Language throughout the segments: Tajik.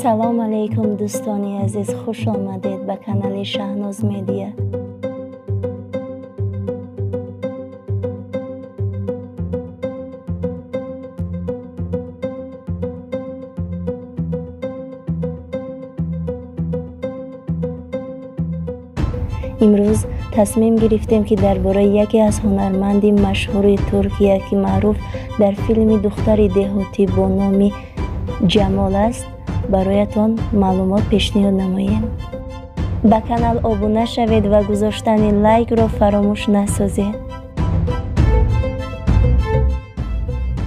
Салом алейкум, дӯстони азиз, хуш омадед ба канали Шаҳноз Медиа. Имрӯз тасмим гирифтем, ки дар бораи яке аз ҳунарманди машҳури Туркия, ки маъруф дар филми духтари деҳотӣ бо номи Ҷамол аст, бароятон маълумот пешниҳод намоем. Ба канал обуна шавед ва гузоштани лайкро фаромӯш насозед.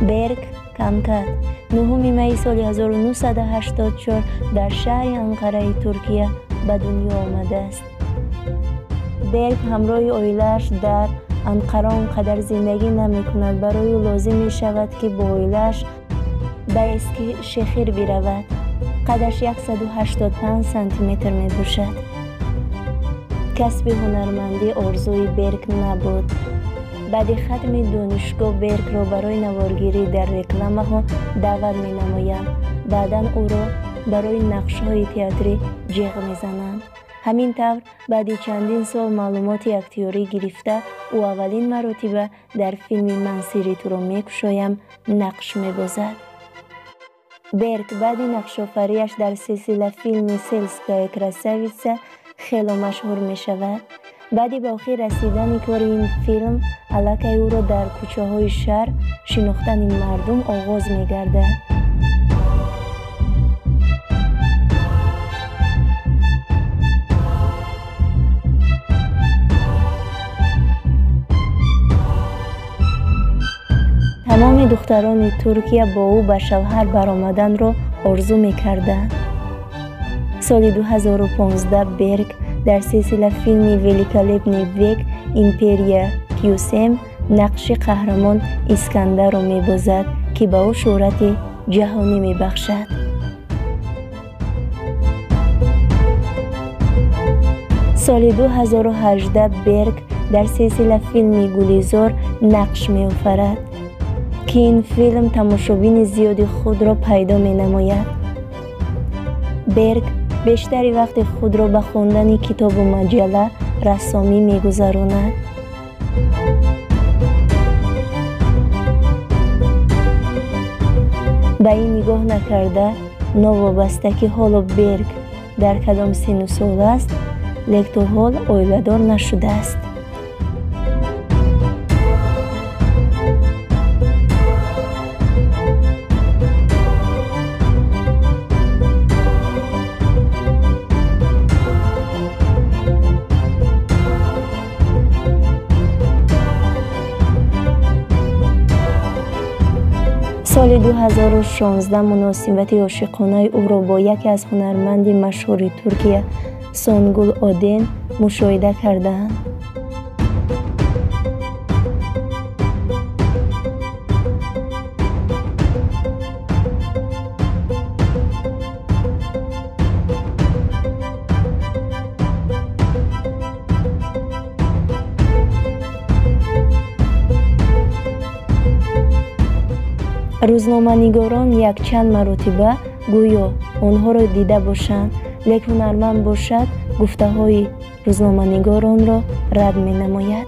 Берк Канкат 9 майи соли 1984 дар шаҳри Анқараи Туркия ба дунё омадааст. Берк ҳамроҳи оилааш дар Анқара он қадар зиндагӣ намекунад. Барои ӯ лозим мешавад, ки бо оилааш ба Эскишехир биравад. Қадаш 185 сантиметр мебошад. Касби ҳунармандӣ орзуи Берк набуд. Баъди хатми донишгоҳ Беркро барои наворгирӣ дар рекламаҳо даъват менамоянд. Баъдан ӯро барои нақшҳои театрӣ ҷеғ мезананд. Ҳамин тавр, баъди чандин сол маълумоти актёрӣ гирифта, ӯ аввалин маротиба дар филми «Ман сирри туро мекушоям» нақш мебозад. Берк баъди нақшофариаш дар силсила филми «Сельская красавица» хело машҳур мешавад. Баъди ба охир расидани кори ин филм, аллакай ӯро дар кӯчаҳои шаҳр шинохтани мардум оғоз мегардад. Тамоми духтарони Туркия бо ӯ ба шавҳар баромаданро орзу мекарданд. Соли 2015 Берк дар силсила филми «Великолепный век. Империя Кюсем» нақши қаҳрамон Искандарро мебозад, ки ба ӯ шӯҳрати ҷаҳонӣ мебахшад. Соли 2018 Берк дар силсила филми «Гулизор» нақш меофарад, ки ин филм тамошобини зиёди худро пайдо менамояд. Берк бештари вақти худро ба хондани китобу маҷалла, рассомӣ мегузаронад. Ба ин нигоҳ накарда, новобаста ки ҳоло Берк дар кадом синну сол аст, лек то ҳол оиладор нашудааст. Соли 2016 муносибати ошиқонаи ӯро бо яке аз ҳунарманди машҳури Туркия Сонгул Оден мушоҳида кардаанд. Рӯзноманигорон якчанд маротиба гӯё онҳоро дида бошанд, лек ҳунарманд бошад, гуфтаҳои рӯзноманигоронро рад менамояд.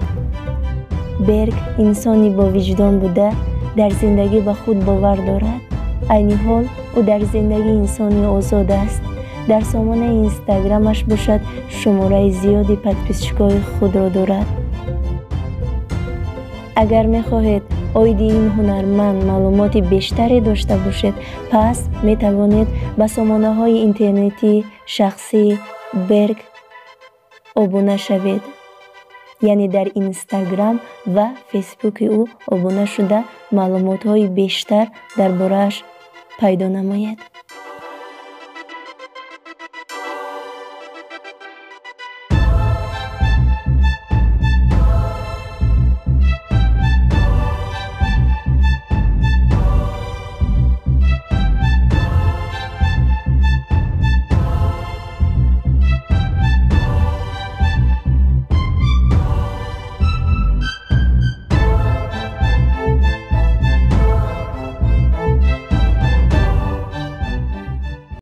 Берк инсони бовиҷдон буда, дар зиндагӣ ба худ бовар дорад. Айни ҳол ӯ дар зиндагӣ инсони озод аст. Дар сомонаи инстаграмаш бошад, шумораи зиёди подписчикои худро дорад. Агар мехоҳед оиди ин ҳунарманд маълумоти бештаре дошта бошед, пас метавонед ба сомонаҳои интернетии шахсии Берк обуна шавед, яъне дар Инстаграм ва Фейсбуки ӯ обуна шуда, маълумотҳои бештар дар борааш пайдо намоед.